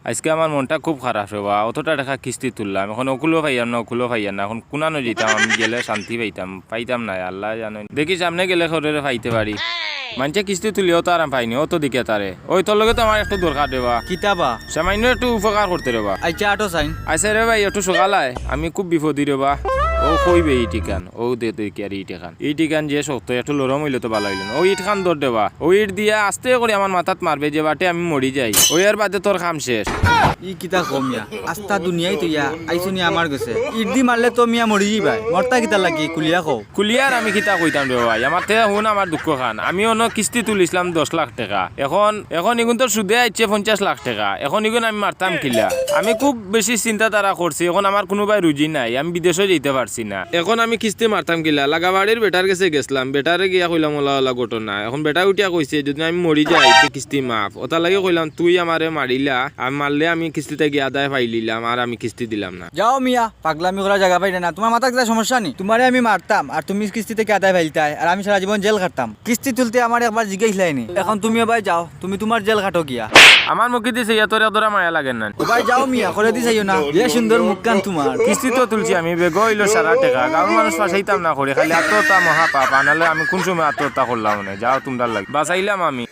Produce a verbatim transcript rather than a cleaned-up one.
আইজকে আমার মনটা খুব খারাপ রে বা, অতটা টেকা কিস্তি তুললাম, এখন অকুলও পাইয়ার না, অকুলও পাইয়ার না, এখন কুনানো যাইতাম, আমি গেলে শান্তি পাইতাম, পাইতাম না, আল্লায় জানইন। দেখি সামনে গেলে কেউরে পাইতে পারি। মানষে কিস্তি তুলিয়াও তো আরাম পাইনি, অত দিকে তারে। ওই তোর লগে তো আমার একটু দরকার রে বা। কিতা বা? সামাইন্য একটু উপকার করতে রে বা। আইচ্ছা, আটো চাইন। আইচ্ছা রে ভাই, একটু সকাল আয়, আমি খুব বিপদি রে বা। ও কইবে ইট ইখান, ও দে তুই কি আর ইট ইখান। ইট ইখান যে শক্ত, একটু লরম অইলে তো ভালা অইলো না। ও ইট খান ধর রে বা। ও ইট দিয়া আস্তে করি আমার মাথাত মারবে, যে বাটে আমি মরি যাই। ওই এর বাদে তোর কাম শেষ। ই কিতা কও মিয়া? আস্তা দুনিয়াই তো ইয়া, আইছো নি আমার গেছে। ইট দি মারলে তো মিয়া মরি যাইবায়। মরতা কিতা লাগি? খুলিয়া কও। খুলিয়া আর আমি কিতা কইতাম রে ভাই? আমার তে হুন আমার দুঃখ খান। আমি অনো কিস্তি তুলিছলাম দশ লাখ টেকা। এখন, এখন ইগুন তো সুদে আইছে পঞ্চাশ লাখ টেকা। এখন ইগুন আমি মারতাম কিলা? আমি খুব বেশি চিন্তাধারা করছি। এখন আমার কুনুবায় রুজি নাই। আমি বিদেশও যাইতে পারছি না। এখন আমি কিস্তি মারতাম কিলা? লাগাবাড়ির বেটার গেছে গেছলাম। বেটারে গিয়া কইলাম অলা অলা ঘটনা। এখন বেটায় উঠিয়া কইছে, "যদি আমি মরি যাই, তে কিস্তি মাফ।" অতার লাগি কইলাম, "তুই আমারে মারিলা, আমি মারলে আমি কিস্তি থাকি আদায় পাইলিলাম, আর আমি কিস্তি দিলাম না।" যাও মিয়া, পাগলামি করার জাগা পাইলে না। তুমার মাথাত কিতা সমস্যা নি? তুমারে আমি মারতাম, আর তুমি কিস্তি থাকি আদায় পাইলতায়, আর আমি সারা জীবন জেল খাটতাম। কিস্তি তুলতে আমারে একবার জিগাইছলায় নি। এখন তুমিও ভাই যাও, তুমি তুমার জেল খাটো গিয়া। আমার মুখেদি চাইয়া তোর এতটা মায়া লাগে না। ও ভাই যাও মিয়া, করেদি চাইও না। যে সুন্দর মুখখান তুমার। কিস্তি তো তুলছি আমি, বেগও অইলো সারা টেকা। গাঁওর মানুষ ফাঁসাইতাম না করি, খালি আত্মহত্যা মহাপাপ। আনালে আমি কুন সময় আত্মহত্যা করলাম নে? যাও তুমরার লাগি। বাঁচাইলাম আমি।